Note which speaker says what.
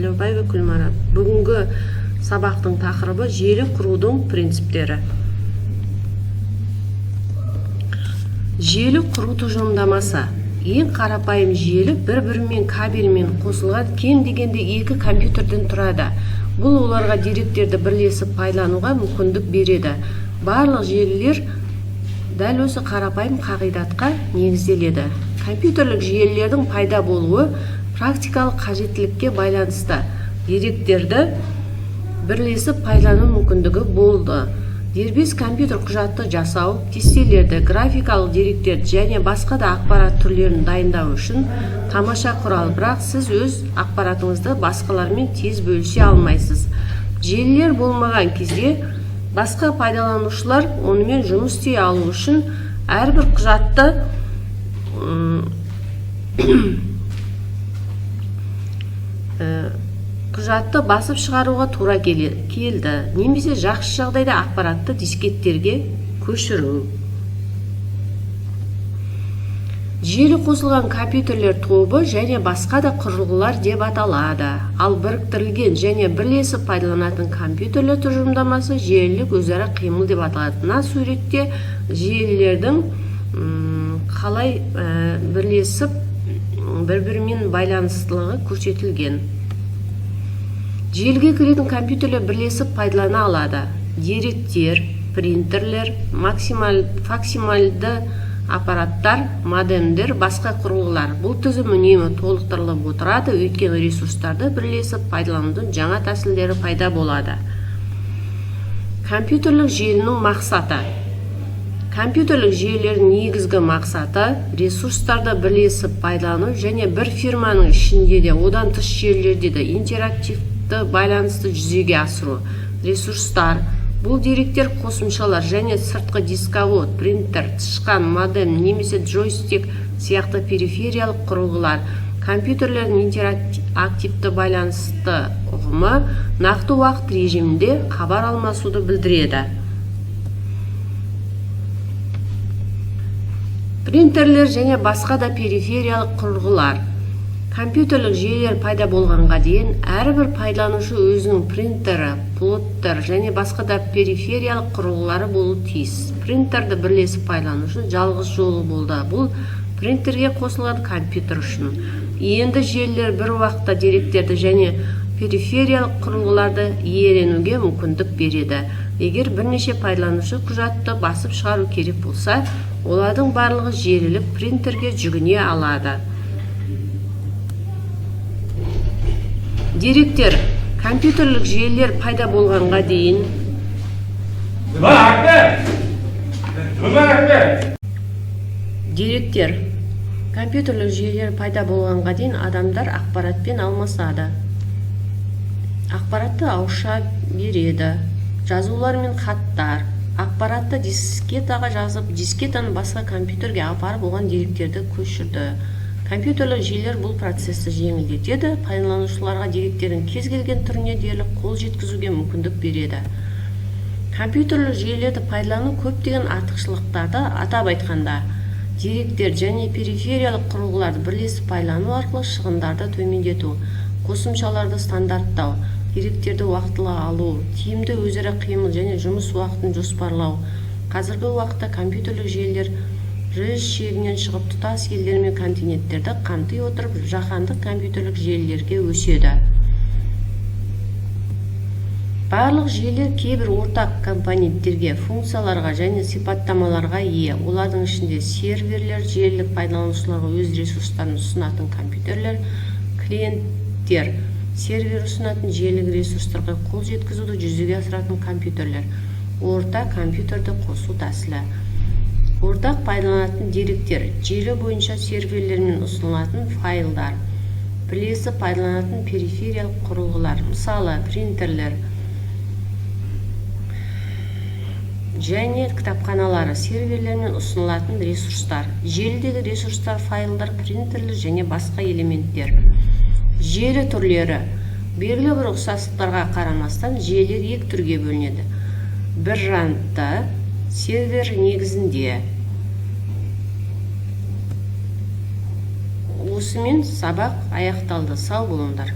Speaker 1: Төлеубаева Күлмарат. Бүгінгі сабақтың тақырыбы желі құрудың принциптері. Желі құру тұжырымдамасы. Ең қарапайым желі бір-бірімен кабельмен қосылған кем дегенде екі компьютерден тұрады. Бұл оларға деректерді бірлесіп пайдалануға мүмкіндік береді. Барлық желілер дәл осы қарапайым қағидатқа негізделеді. Компьютерлік желілердің пайда болуы практикалық қажеттілікке байланысты деректерді бірлесіп пайдалану мүмкіндігі болды. Дербес компьютер құжатты жасау, кестелерді, графикалық деректерді және басқа да ақпарат түрлерін дайындау үшін тамаша құрал, бірақ сіз өз ақпаратыңызды басқалармен тез бөлісе алмайсыз. Желілер болмаған кезде басқа пайдаланушылар онымен жұмыс істей алу үшін әрбір құжатты басып шығаруға тура келді, немесе жақсы жағдайда ақпаратты дискеттерге көшіру. Желі қосылған компьютерлер тобы және басқа да құрылғылар деп аталады. Ал біріктірілген және бірлесіп пайдаланатын компьютерлер тұжырымдамасы желілік өзара қимыл деп аталады. Мына суретте желілердің қалай бірлесіп бір-бірімен байланыстылығы көрсетілген. Желіге кіретін компьютерлер бірлесіп пайдалана алады. Деректер, принтерлер, факсимальды аппараттар, модемдер, басқа құрылғылар. Бұл тізім үнемі толықтырылып отырады, өйткені ресурстарды бірлесіп пайдаланудың жаңа тәсілдері пайда болады. Компьютерлік желінің мақсаты. Компьютерлік желілердің негізгі мақсаты ресурстарды бірлесіп пайдалану және бір фирманың ішінде де, одан тыс жерлерде де интерактивті байланысты жүзеге асыру. Ресурстар бұл деректер, қосымшалар және сыртқы дисковод, принтер, тышқан, модем немесе джойстик сияқты перифериялық құрылғылар. Компьютерлердің интерактивті байланысты ұғымы нақты уақыт режимінде хабар алмасуды білдіреді. Принтерлер және басқа да перифериялық құрылғылар. Компьютерлік желілер пайда болғанға дейін әрбір пайдаланушы өзінің принтері, плоттер және басқа да перифериялық құрылғылары болуы тиіс. Принтерді бірлесіп пайдалану үшін жалғыз жолы болды. Бұл принтерге қосылған компьютер үшін. Енді желілер бір уақытта деректерді және перифериялық құрылғыларды иеленуге мүмкіндік береді. Егер бірнеше пайдаланушы құжатты басып шығару керек болса, олардың барлығы желілік принтерге жүгіне алады. Деректер. Компьютерлік желілер пайда болғанға дейін Деректер. Компьютерлік желілер пайда болғанға дейін адамдар ақпаратпен алмасады. Ақпаратты ауызша береді. Жазулар мен хаттар. Ақпаратты дискетаға жазып, дискетаны басқа компьютерге апарып, оған деректерді көшірді. Компьютерлік желілер бұл процесті жеңілдетеді, пайдаланушыларға деректердің кез келген түріне дерлік қол жеткізуге мүмкіндік береді. Компьютерлік желілерді пайдалану көптеген артықшылықтарды, атап айтқанда, деректер және перифериялық құрылғыларды бірлесіп пайдалану арқылы шығындарды төмендету, қосымшаларды стандарттау, деректерді уақытылы алу, тиімді өзара қимыл және жұмыс уақытын жоспарлау. Қазіргі уақытта компьютерлік желілер жж шегінен шығып, тұтас елдер мен континенттерді қамти отырып, жаһандық компьютерлік желілерге өседі. Барлық желілер кейбір ортақ компоненттерге, функцияларға және сипаттамаларға ие. Олардың ішінде серверлер, желілік пайдаланушыларға өз ресурстарын ұсынатын компьютерлер, клиенттер, сервер ұсынатын желілік ресурстарға қол жеткізуді жүзеге асыратын компьютерлер, орта компьютерді қосу тәсілі. Ортақ пайдаланатын деректер, желі бойынша серверлермен ұсынылатын файлдар, бірлесіп пайдаланатын перифериялық құрылғылар, мысалы, принтерлер және кітапханалары, серверлермен ұсынылатын ресурстар, желідегі ресурстар, файлдар, принтерлер және басқа элементтер. Желі түрлері. Белгілі бір ұқсастықтарға қарамастан, желілер екі түрге бөлінеді. Бір жантты сервер негізінде. Осымен сабақ аяқталды. Сау болыңдар.